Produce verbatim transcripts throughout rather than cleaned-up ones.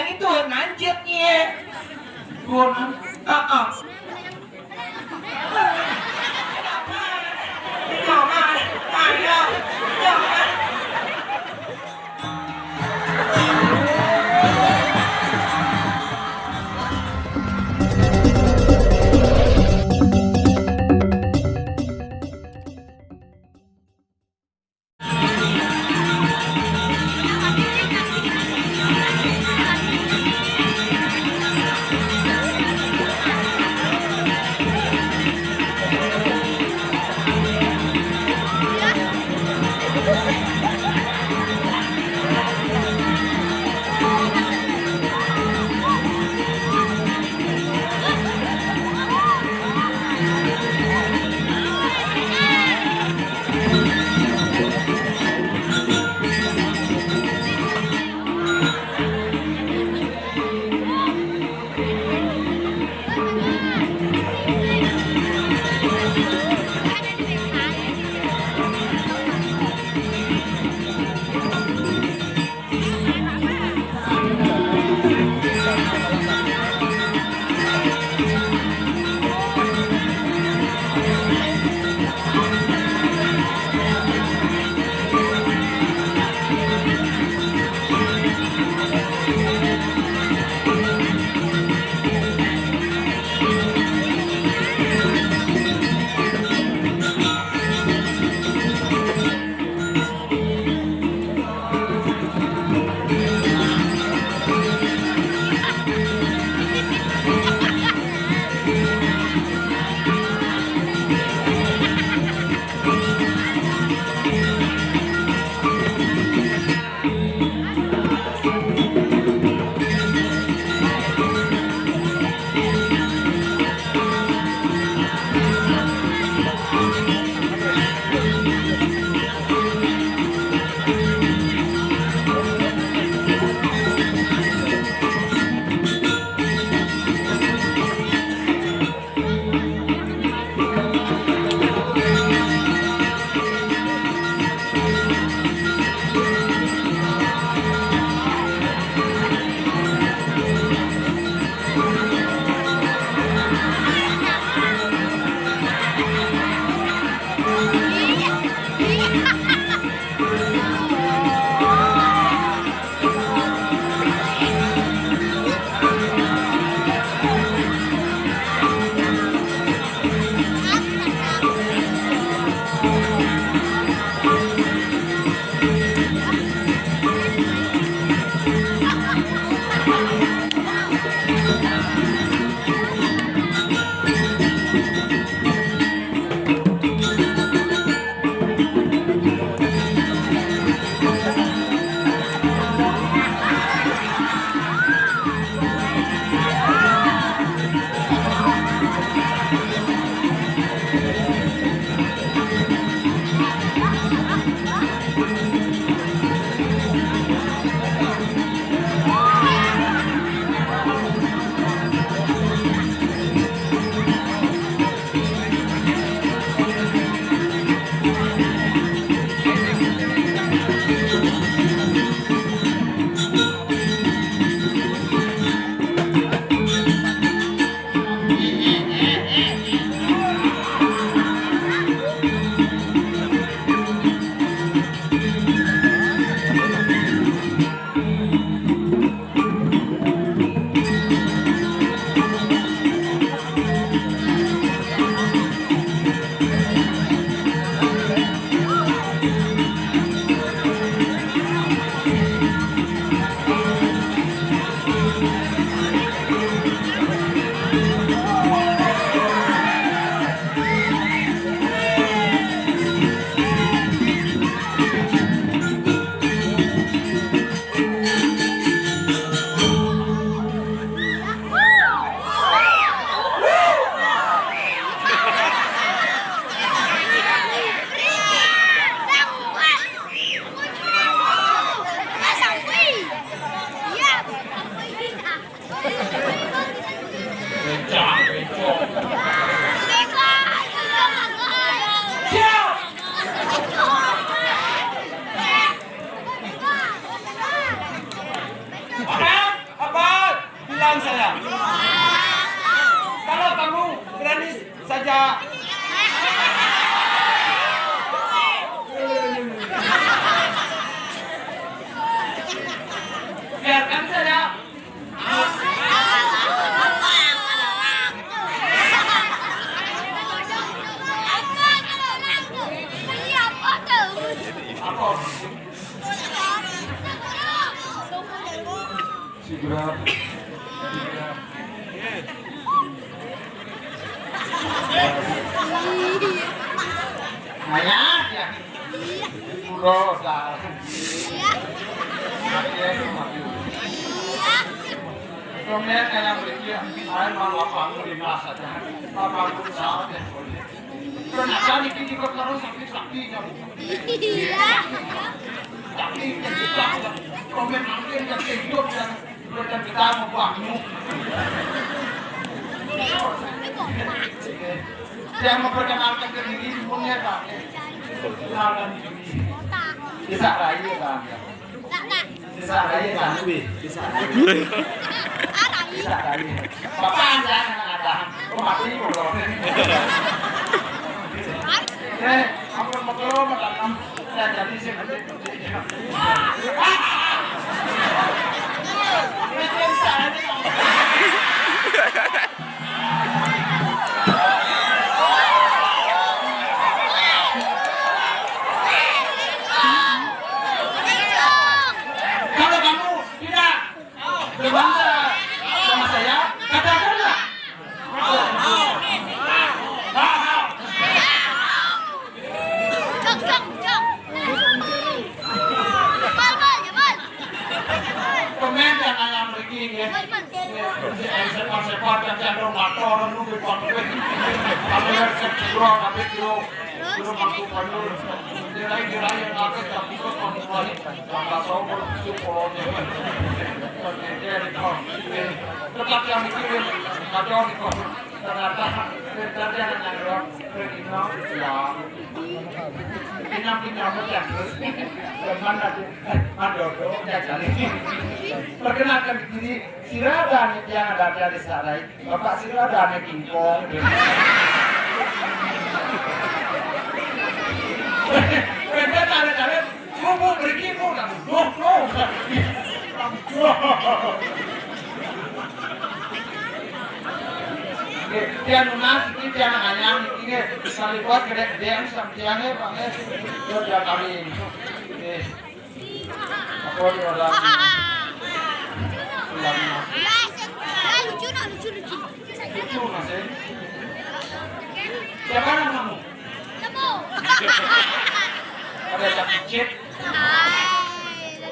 Itu nanjitnya. Gua, ah, ah. Saya. Kalau kamu berani saja. Biarkan saya. Apa? Segera. Ayah, ya. Pura, dah. Kemudian yang berikutnya, saya mau apa? Lima saja. Apa pun salah, ya. Ternyata niki juga terus sakit-sakit, ya. Iya. Tapi yang kita, komen mungkin yang hidup, yang Bukan kita mau buahmu. Yang memperkenalkan ke diri, punya, Pak. Kenalkan diri. Bisa lagi, Pak. Bisa lagi, Pak. Bisa lagi. Bapak, jangan ada. Oh, mati, eh, ampun, mau keluar, Pak. Nah, jadi sih, kalau kamu tidak berbangga sama saya, katakanlah. Cok, cok, cok. Bal, bal, ya, bal. Pemain jangan yang begini, ya. Bal, bal. Sepak-sepak yang cenderung motor, lu di pangkuin. Tapi yang kecil, tapi dulu, dulu pangku panjul. Dia lagi, dia lagi, tapi kok pangku balik. Maka sombong, itu polanya. Tetap yang mikirin, kacau di kau. Ternyata, ternyata yang nyanyi. Perkenalkan diri, sira dane tiang adat dari Sarai. Bapak sira dane kingkong. Beda cara-cara, gubuk berikimu, kamu. Duh, duh. Oke, tiang nunas, ini tiang anyang, ini salibot gede-gedean, sama tiangnya, Pak, ya. Terus dia kawin. Oke. Apa dia orang? Ulang. Lucu, no, lucu, lucu. Lucu, Mas, ya. Siapa nama kamu? Ada yang kecil. Hai.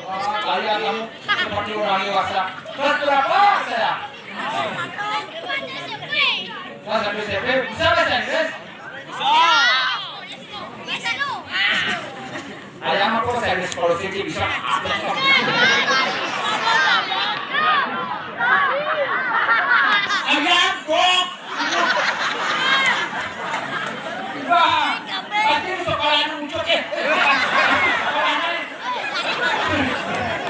Ah, gaya kamu seperti orang dewasa. Kelas berapa saya? Kelas satu S M P. Bisa bahasa Inggris? Bisa. Bisa lu. Ayam apa bahasa Inggris kalau sini bisa? Ayam, kok. Wah, pasti lu sekolah anu muncul, eh. Sekolah anu.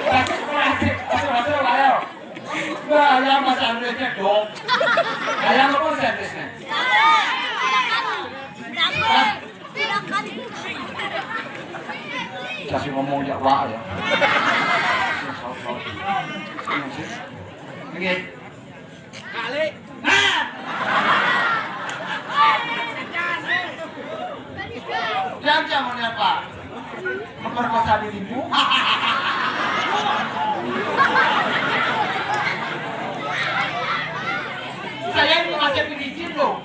Pasti sekolah sih, pasti masuk, ayo. Wah, ayam bahasa Inggrisnya, dong. Ayam apa bahasa Inggrisnya? Hah? Kasih ngomong Jawa ya. Insya Allah. Iya sih. Oke. Kali. Nah. Jangan, jangan apa? Memperkosa dirimu. Saya ini masih izin loh.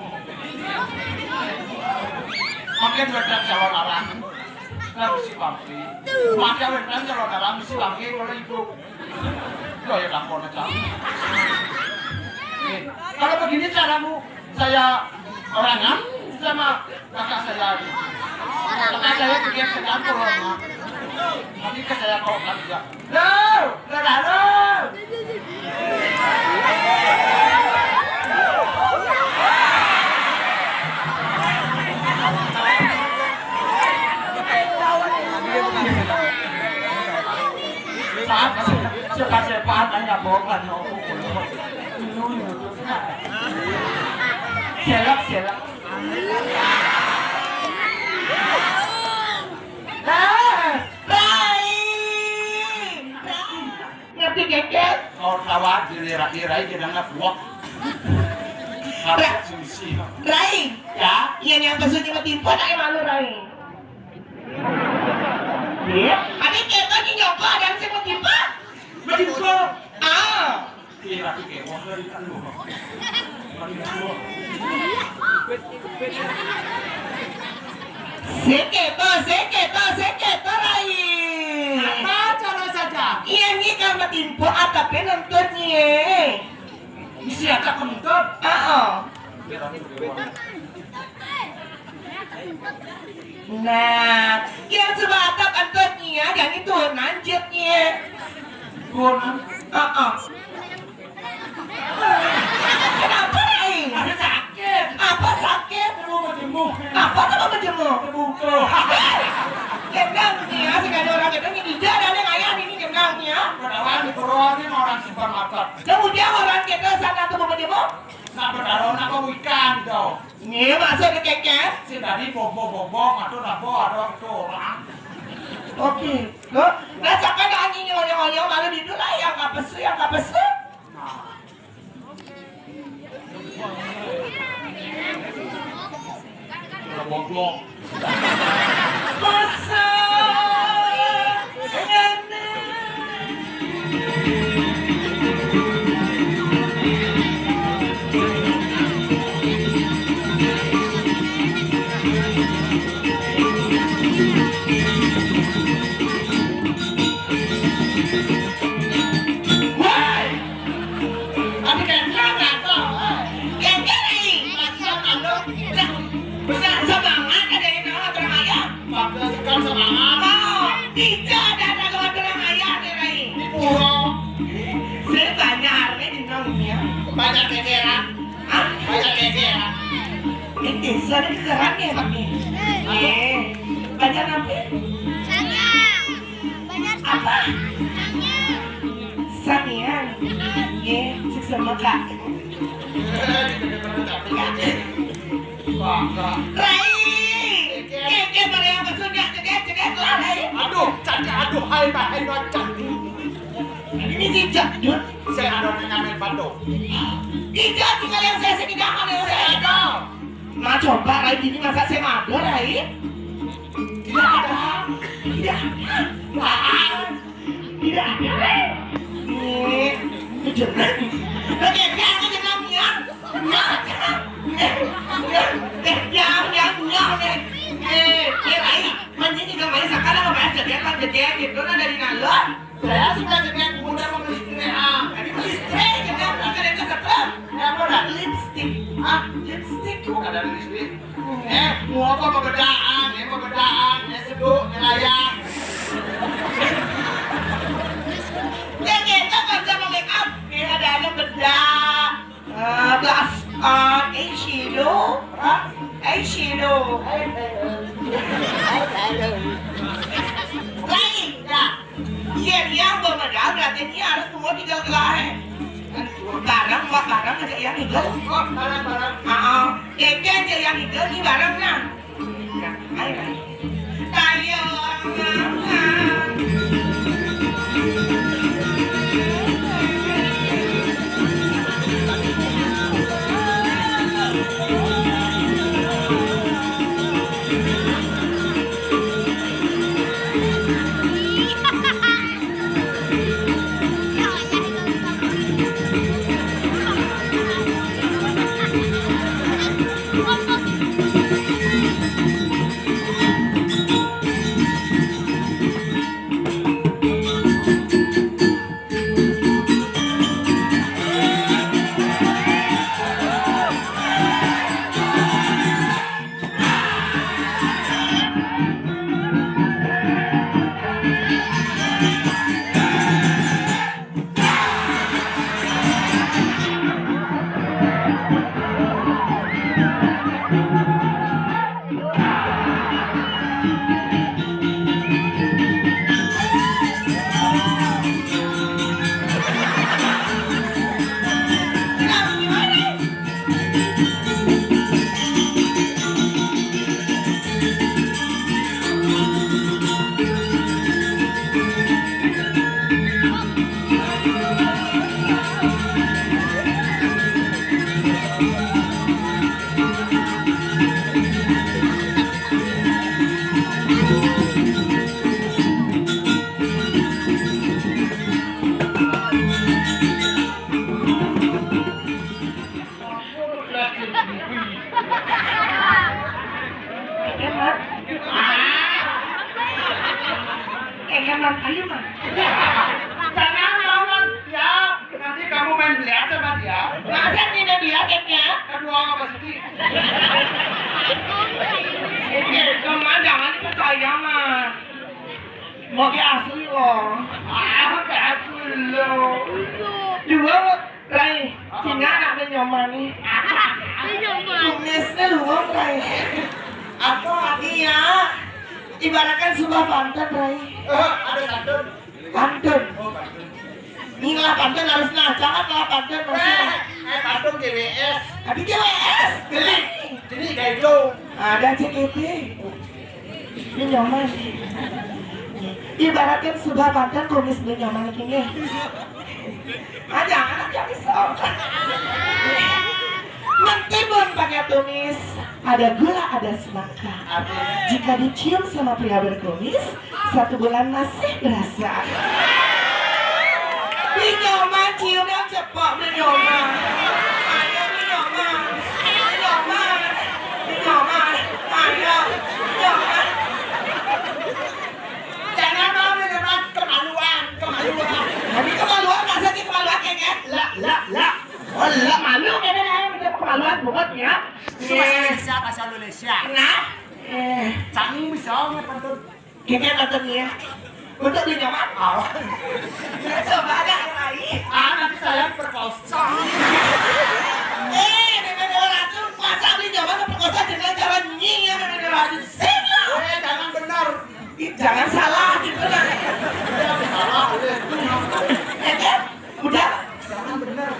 Makin wetan calon arang. Nah, mesti bangke. Makin wetan calon arang, mesti bangke kalau ibu. Loh, ya, lampor aja. Oke. Kalau begini caramu, saya orangan sama kakak saya. Kakak saya bikin ke kantor, Mak. Nanti ke saya kau kan juga. Lo, lo dah lo. Saat cepat-cepat aja bohongan. Selak, selak. Ah, Rai. Ngerti keket? Kau tawa, dilirak-lirai, kita nggak buak. Harus sisi. Rai. Ya? Iya, yang pesu cuma timpo, tak malu, Rai. Iya. Ada kita ni nyoko, ada yang sih mau timpo? Mau timpo. Ah. Iya, tapi kayak wah, dari kan lu. Seketo, seketo, seketo, Rai. Apa cara saja? Iya, ini kan timpo, apa pe nonton ni, eh? Isi aja kentut. Ah, oh. Nah, yang sebatap kentut ni ya, yang itu nanjut ni. Turunan. Ah, ah. Kenapa, Rai? Ada sakit. Apa sakit? Aduh, majemuk. Apa tuh majemuk? Terbuka. Gendang ni ya, segala orang gendang ni, tidak ada yang ayah ini gendang ni ya. Padahal di Purwani orang simpan makan. Kemudian orang kita sana tuh majemuk. Nak berdarah, nak kau ikan tu. Ni masuk ke keket. Si tadi bobo-bobo, matu nabo ada tu orang. Oke. Loh, rasakan anjing nyolong-nyolong, malu di dulu lah, yang kapesu, yang kapesu. Bobo. Masa. Woi! Tapi kan kau tak tahu, eh. Kan kau ni. Masa anda besar semangat ada yang nak orang ayah. Maka sekarang semangat. Oh, tidak ada orang ayah ni, Rai. Di pura. Saya banyak hari ni di dunia. Banyak kekeran. Hah? Banyak kekeran. Ini saya kekeran ni, Mak ni. Eh, banyak apa? Apa? Sangiang. Ye, sesama kak. Rai! Keke pada yang pesunya, cedek, cedek, lah, Rai. Aduh, cantik, aduh, hai, hai, hai, cantik. Ini si Jadut. Saya ada nanya main bando. Tidak, tinggal yang saya sini, jangan yang saya ada. Nah, coba, Rai, ini masa saya ada, Rai? Tidak ada. Tidak ada. Wah. Tidak ada. Nih, itu jelek. Lagi ada aja jeleknya. Nggak ada. Eh, eh, eh, yang, yang, yang, eh. Eh, eh, Rai, mending kita main sekarang, apa aja, biar kan gede, gitu, nah, dari nalon. Saya sudah gede, muda mau listrik, ah. Jadi listrik, kita akan ada setrem. Eh, apa dah? Lipstick. Ah, lipstick. Bukan ada listrik. Eh, mau apa pembedaan? Eh, pembedaan. Eh, seduk, eh, layar. Ya, kita kan sama make up. Eh, ada aja bedak. Eh, blush on, eyeshadow. Hah? Eyeshadow. Lain, dah. Iya, dia pembedaan, berarti dia harus tunggu tiga gelas. Barang, buat barang aja yang hijau. Oh, barang, barang. Ah, ah. Keke aja yang hijau, ni barang, nah. Oke, asli loh. Ah, oke, asli loh. Dua, Rai. Cina anak menyoman nih. Kumisnya luwung, Rai. Atau lagi ya. Ibaratkan sebuah pantun, Rai. Eh, ada santun. Pantun. Oh, pantun. Ini ngelah pantun harus nah, jangan ngelah pantun masih. Eh, eh, pantun G W S. Tapi G W S. Geli. Geli kayak itu. Ada C K T. Ini nyaman. Ibaratkan sebuah pantun kumis beli nyaman lagi nih. Ah, jangan, jangan bisa. Mentimun pakai tumis, ada gula, ada semangka. Jika dicium sama pria berkumis, satu bulan masih berasa. Beli nyaman, cium yang cepat, beli nyaman. Ayo, beli nyaman. Beli nyaman. Beli nyaman. Ayo, beli nyaman. Jangan mau, beli nyaman. Kemaluan, kemaluan. Jadi kemaluan, masa sih kemaluan, kayak, kayak? Lah, lah, lah. Oh, lah, malu, kayak, kayak, kayak, kemaluan, bukan ya? Itu bahasa Indonesia, bahasa Indonesia. Nah? Eh. Canggung bisa nggak pantun? Kita pantun ya. Untuk beli nyaman? Oh. Coba ada yang lain. Ah, nanti saya perkosa. Eh, Nenek Dewa Ratu, masa beli nyaman perkosa dengan cara nyinyir Nenek Dewa Ratu? Sini. Eh, jangan benar. Ih, jangan salah gitu lah. Jangan salah, Le. Eh, eh, udah? Jangan benar.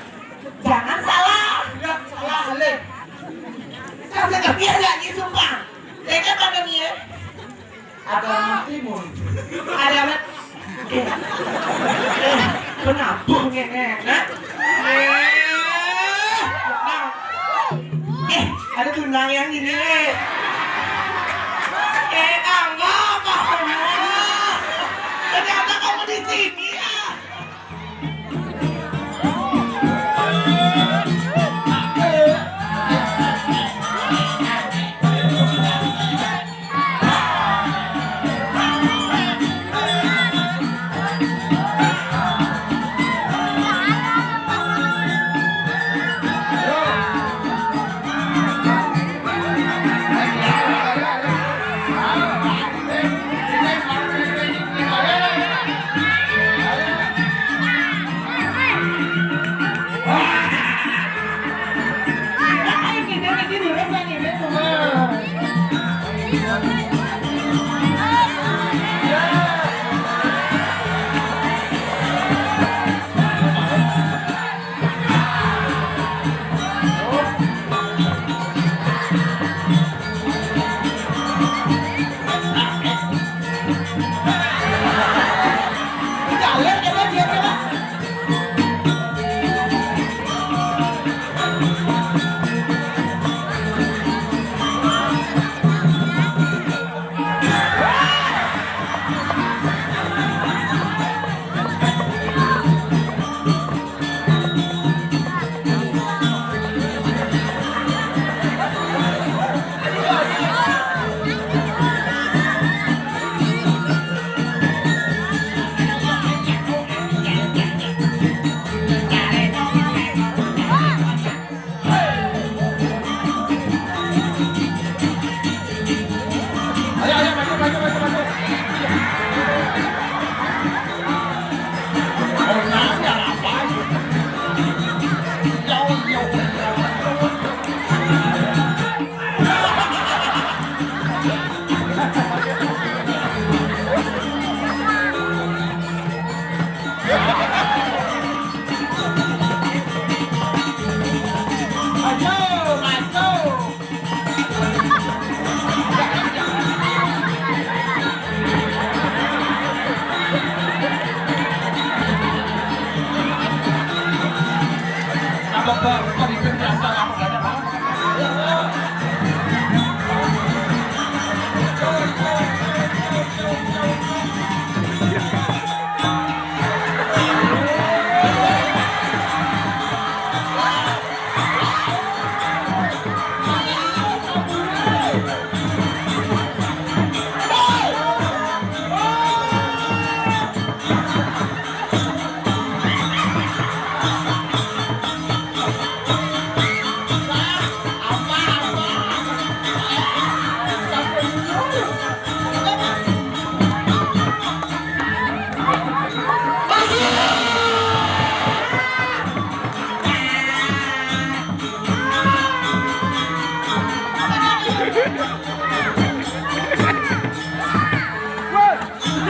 Jangan salah. Udah, salah, Le. Kasih kami aja, ini sumpah. Tega pada nih ya. Ada orang timun. Ada apa? Eh, eh, penabuh ngene, nah. Eh, nah. Eh, ada tunang yang ini. Eh, tangga apa? Ternyata kamu di sini ya.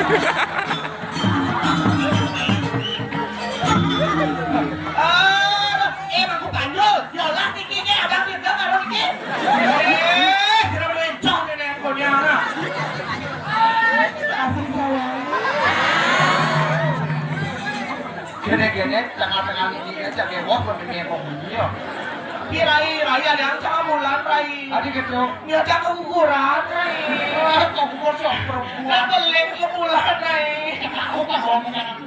Aduh, eh, Mangku Panjul, yolah niki ke, abang Firda baru niki. Eh, kira bencong ini handphonenya, anak. Kasih sayang. Gini-gini, tengah-tengah niki aja, kayak wah, bener kayak kok iya. Ki Rai, Rai, ada yang sama bulan, Rai. Adi gitu. Nyata keguguran, Rai. Ah, kegugur sok perempuan. Nah, beli keguguran, Rai. Aku mah ngomong anak.